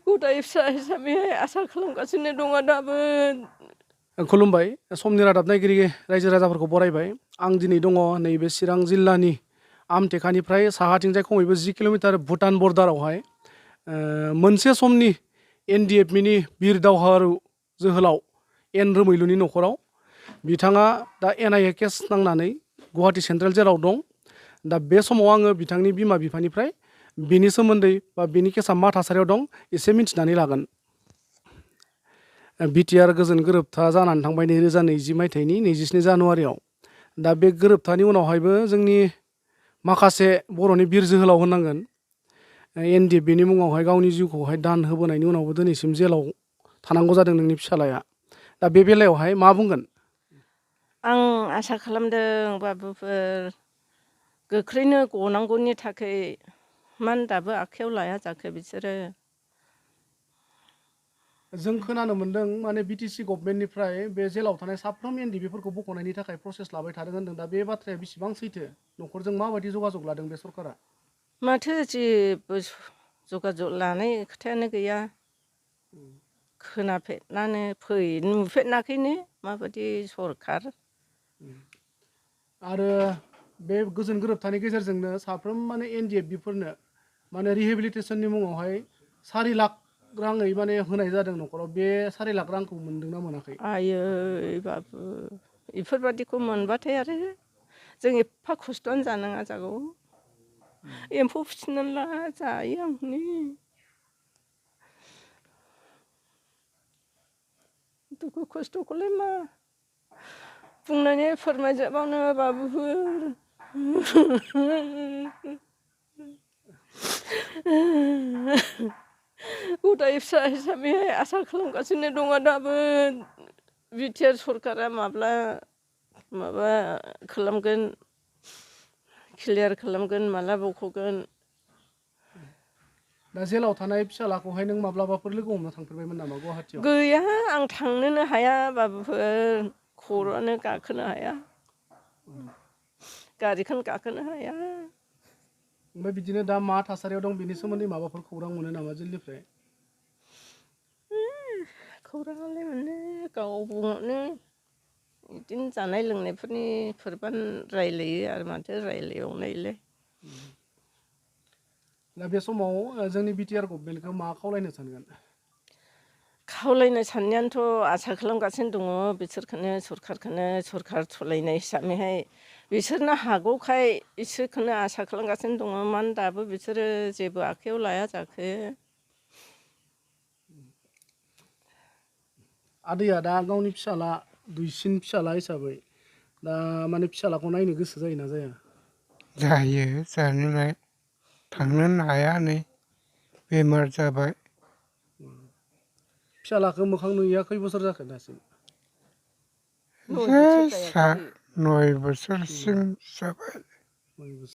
गदाय फिसा हिसाबैहाय आसा खालामगासिनो दङ दाबो। खुलुमबाय। समनि रादाब नायगिरि रायजो राजाफोरखौ बरायबाय। आं दिनै दङ नैबे चिरां जिल्लानि आमटेकानिफ्राय साहाथिंजाय खमैबो 10 किल'मिटार भुटान बर्डारावहाय मोनसे समनि एनडिएफबिनि बिर दावहारु जोहोलाव एन रोमैलुनि न'खराव। बिथाङा दा एनआइए केस नांनानै गुवाहाटी सेन्ट्रेल जेलाव दं। दा बे समाव आङो बिथांनि बिमा बिफानिफ्राय बिनि सोमोन्दै बा बिनि केसा मा थासारियाव दं एसे मिथिनानै लागोन। बिटिआर गोजोन गोरोबथा जानानै थांबाय 2020 मायथाइनि 27 जानुवारियाव। दा बे गोरोबथानि उनावहायबो जोंनि माखासे बर'नि बिर जोहोलाव होननांगोन एनडिएफबिनि मुङावहाय गावनि जिउखौहाय दान होबोनायनि उनावबो दिनैसिम जेलाव थानांगौ जादों नोंनि फिसालाया। दा बे बेलायावहाय मा बुंगोन? आं आसा खालामदों बाबुफोर गोख्रैनो गनांगौनि थाखाय मान दाबो आखायाव लाया जाखो बिसोरो। जों खोनानो मोन्दों माने बिटिसि गभर्नमेन्टनिफ्राय बे जेलाव थानाय साफ्रोम एनडिएफबिफोरखौ बख'नायनि थाखाय प्रसेस लाबाय थादों होनदों। दा बे बाथ्राया बेसेबां सैथो? न'खरजों माबायदि जगाजग लादों बे सरकारा? माथो जेबो जगाजग लानाय खोथायानो गैया। नुफेरनाखैनो माबायदि सरकार। आरो बे गोजोन गोरोबथानि गेजेरजोंनो साफ्रोम माने एनडिएफबिफोरनो माने रिहेबिलिटेसननि मुङावहाय 4 लाख राङै माने होनाय जादों न'खराव। बे 4 लाख रांखौ मोनदोंना मोनाखै? आयै बाबु बेफोरबादिखौ मोनबाथाय आरो जों एफा खस्थ'आनो जानाङा जागौ। एम्फौ फिसिनानै जायो आं हनै। दुखु खस्थ'खौलाय मा बुंनानै फोरमायजोबावनो बाबुफोर। गदाय फिसा हिसाबैहाय आसा खालामगासिनो दङ दाबो। बिटिआर सरकारा माब्ला माबा खालामगोन, क्लियार खालामगोन, माला बख'गोन। दा जेलाव थानाय फिसालाखौहाय नों माब्लाबाफोर लोगो हमनो थांफेरबायमोन नामा गुवाहाटीयाव? गैया, आं थांनोनो हाया बाबुफोर। खर'आनो गाखोनो हाया, गारिखौनो गाखोनो हाया। ओमफ्राय बिदिनो दा मा थासारियाव दं बेनि सोमोन्दै माबाफोर खौरां मोनो नामा जेलनिफ्राय? खौराङालाय मोनो, गाव बुङोनो बिदिनो जानाय लोंनायफोरनि फोरबान रायलायो आरो माथो रायलायबावनायलाय। दा बे समाव जोंनि बिटिआर गभर्नमेन्टखौ मा खावलायनो सानगोन? खावलायनो साननायानोथ' आसा खालामगासिनो दङ बिसोरखौनो, सरकारखौनो। सरकार सालायनाय हिसाबैहाय बिसोरनो हागौखाय इसोरखौनो आसा खालामगासिनो दङ। मानो दाबो बिसोरो जेबो आखायाव लाया जाखो? आदैया दा गावनि फिसाला, दुइसिन फिसाला हिसाबै दा माने फिसालाखौ नायनो गोसो जायोना जाया? जायो जानायालाय। थांनोनो हाया नै बेमार जाबाय। फिसालाखौ मोखां नुयैया खै बोसोर जाखो दासिम? 9 बोसोर जायाखै। 9 बोसोरसिम जाबाय।